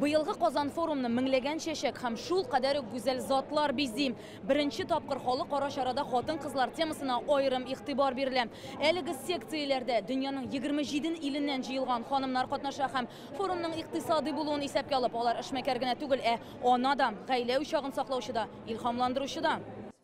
Быелгы Казан форумны меңләгән чәчәк һәм шул кадәр үк гүзәл затлар бизи. Беренче тапкыр халыкара чарада хатын-кызлар темасына аерым игътибар бирелә. Әлеге секцияләрдә дөньяның 27 иленнән җыелган ханымнар катнаша һәм форумның икътисади булуын исәпкә алып, алар эшмәкәр генә түгел, ә ана да, гаилә учагын саклаучы да, илһамландыручы да.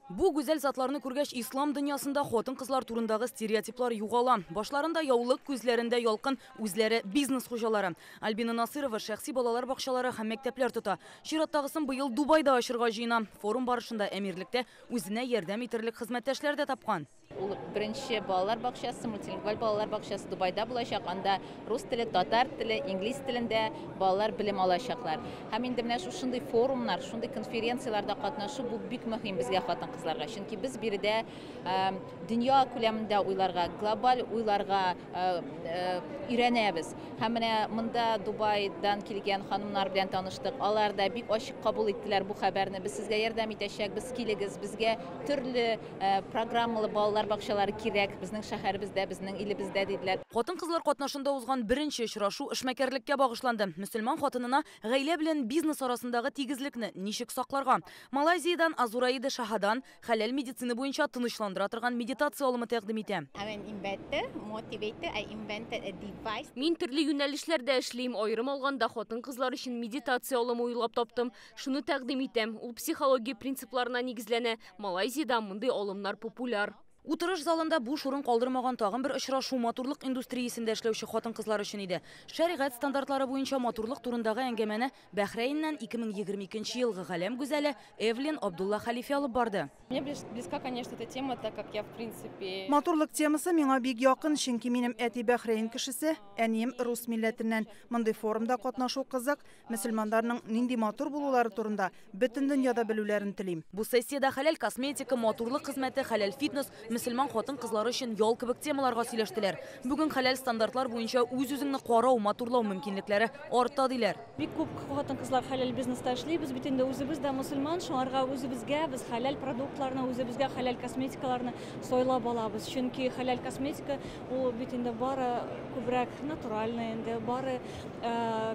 Бу гүзәл затларны күргәч, ислам дөньясында хатын-кызлар турындагы стереотиплар югала. Башларында яулык, күзләрендә ялкын, үзләре бизнес хуҗалары. Альбина Насырова шәхси балалар бакчалары һәм мәктәпләр тота. Чираттагысын быел Дубайда ачырга җыена. Форум барышында әмирлектә үзенә ярдәм итерлек хезмәттәшләр дә тапкан. Ул беренче балалар бакчасы, мультилингваль балалар бакчасы Дубайда булачак. Анда рус теле, татар теле, инглиз телендә балалар белем алачаклар. Һәм инде менә шушындый форумнар, шундый конференцияләрдә катнашу бу бик мөһим безгә, хатын-кызларга. Чөнки без биредә дөнья күләмендә уйларга, глобаль уйларга өйрәнәбез. Һәм менә монда Дубайдан килгән ханымнар белән таныштык. Алар да бик ачык кабул иттеләр бу хәбәрне. Без сезгә ярдәм итәчәкбез, килегез, безгә төрле программалы балалар бакчалары кирәк безнең шәһәребездә, безнең илебездә, диделәр. Хатын-кызлар катнашында узган беренче очрашу эшмәкәрлеккә багышланды. Мөселман хатынына гаилә белән бизнес арасындагы тигезлекне ничек сакларга? Малайзиядән Азураида Шаһадан хәләл медицина буенча тынычландыра торган медитация алымы тәкъдим итә. Мин төрле юнәлешләрдә эшлим. Аерым алганда, хатын-кызлар өчен медитация алымы уйлап таптым. Шуны тәкъдим итәм. Ул психология принципларына нигезләнә. Малайзиядә мондый алымнар популяр. Утырыш залында буш урын калдырмаган тагын бер очрашу матурлык индустриясендә эшләүче хатын-кызлар өчен иде. Шәригать стандартлары буенча матурлык турындагы әңгәмәне Бәхрәйннән 2022 елгы галәм гүзәле Эвлин Абдулла Хәлифе алып барды. Мне близка, конечно, эта тема, так как я, в принципе. Матурлык темасы миңа бик якын, чөнки минем әти Бәхрәйн кешесе, әнием рус милләтеннән. Мондый форумда катнашу кызык, мөселманнарның нинди матур булулары турында бөтен дөньяда белүләрен телим. Бу сессиядә хәләл косметика, матурлык хезмәте, хәләл фитнес, мөселман хатын-кызлары өчен ял кебек темаларга сөйләштеләр. Бүген хәләл стандартлар буенча үз-үзеңне карау, матурлау мөмкинлекләре арта, диләр. Бик күп хатын-кызлар хәләл бизнеста эшли. Без бит инде үзебез дә мөселман, шуңарга үзебезгә без хәләл продуктларны, үзебезгә хәләл косметикаларны сайлап алабыз. Чөнки хәләл косметика ул бит инде бары күбрәк натуральный инде, бары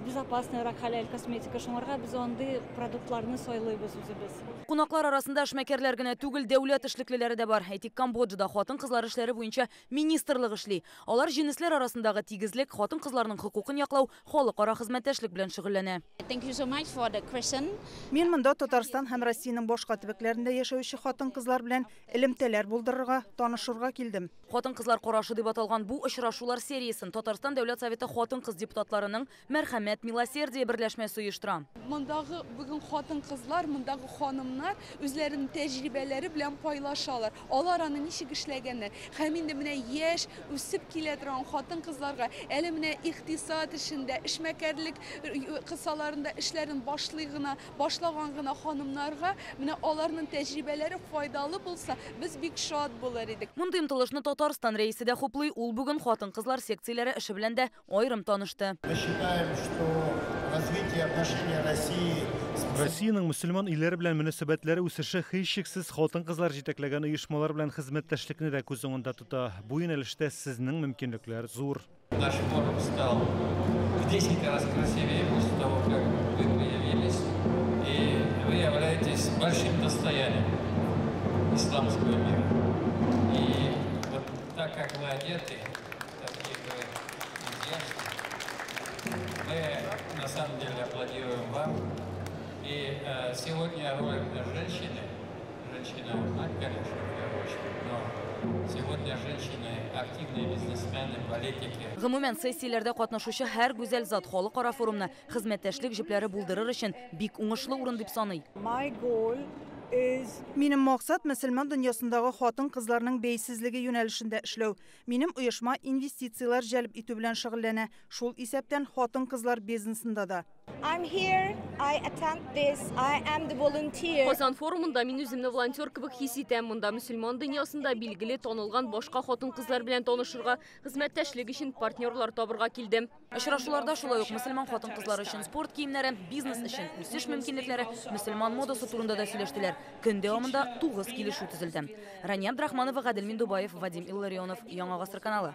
безопасныйрак хәләл косметика. Шуңарга без андый продуктларны сайлыйбыз үзебез. Кунаклар арасында эшмәкәрләр генә түгел, дәүләт эшлеклеләре дә бар. Әйтик, Камбоджада хатын-кызлар эшләре буенча министрлык эшли. Алар җенесләр арасындагы тигезлек, хатын-кызларның хокукын яклау, халыкара хезмәттәшлек белән шөгыльләнә. Thank you so much for the question. Мин монда Татарстан һәм Россиянең башка төбәкләрендә яшәүче хатын-кызлар белән элемтәләр булдырырга, танышырга килдем. Хатын-кызлар карашы дип аталган бу очрашулар сериясен Татарстан Дәүләт Советы хатын-кыз депутатларының Мәрхәмәт Милосердие берләшмәсе оештыра. Мондагы бүген хатын-кызлар, мондагы ханымнар үзләренең тәҗрибәләре белән пайлашалар. Алар аны ничек эшләгәннәр. Һәм инде менә яшь үсеп килә торган хатын-кызларга, әле менә икътисад эшендә, эшмәкәрлек кысаларында эшләрен башлый гына, башлаган гына ханымнарга менә аларның тәҗрибәләре файдалы булса, без бик шат булыр идек. Мондый омтылышны Татарстан рәисе дә хуплый. Ул бүген хатын-кызлар секцияләре эше белән дә аерым танышты. Мы считаем, что развитие отношений России с Россиянең мөселман илләре белән мөнәсәбәтләре үсеше һичшиксез хатын-кызлар җитәкләгән оешмалар белән хезмәттәшлекне дә күз уңында тота. Бу юнәлештә сезнең мөмкинлекләр зур. Наш форум стал в 10 раз красивее после того, как вы появились. И вы являетесь большим достоянием исламского мира. И вот так, как вы одеты, такие вы изящные, мы на самом деле аплодируем вам. И сегодня роль женщины, женщина, мать, конечно, в первую очередь, но сегодня женщины активные бизнесмены, политики. Гомумән, сессияләрдә катнашучы һәр гүзәл зат халыкара форумны хезмәттәшлек җепләре булдырыр өчен бик уңышлы урын дип саный. My goal is Минем максат мөселман дөньясындагы хатын-кызларның бәйсезлеге юнәлешендә эшләү. Минем оешма инвестицияләр җәлеп итү белән шөгыльләнә, шул исәптән хатын-кызлар бизнесында да. I'm here, I attend this, I am the volunteer. Казан форумында мин үземне волонтер кебек хис итәм. Монда мөселман дөньясында билгеле танылган башка хатын-кызлар белән танышырга, хезмәттәшлек өчен партнерлар табырга килдем. Очрашуларда шулай ук мөселман хатын-кызлары өчен спорт киемнәре, бизнес өчен үсеш мөмкинлекләре, мөселман модасы турында да сөйләштеләр. Көн дәвамында 9 килешү төзелде. Рания Абдрахманова, Гадел Миндубаев, Вадим Илларионов, Яңа Гасыр каналы.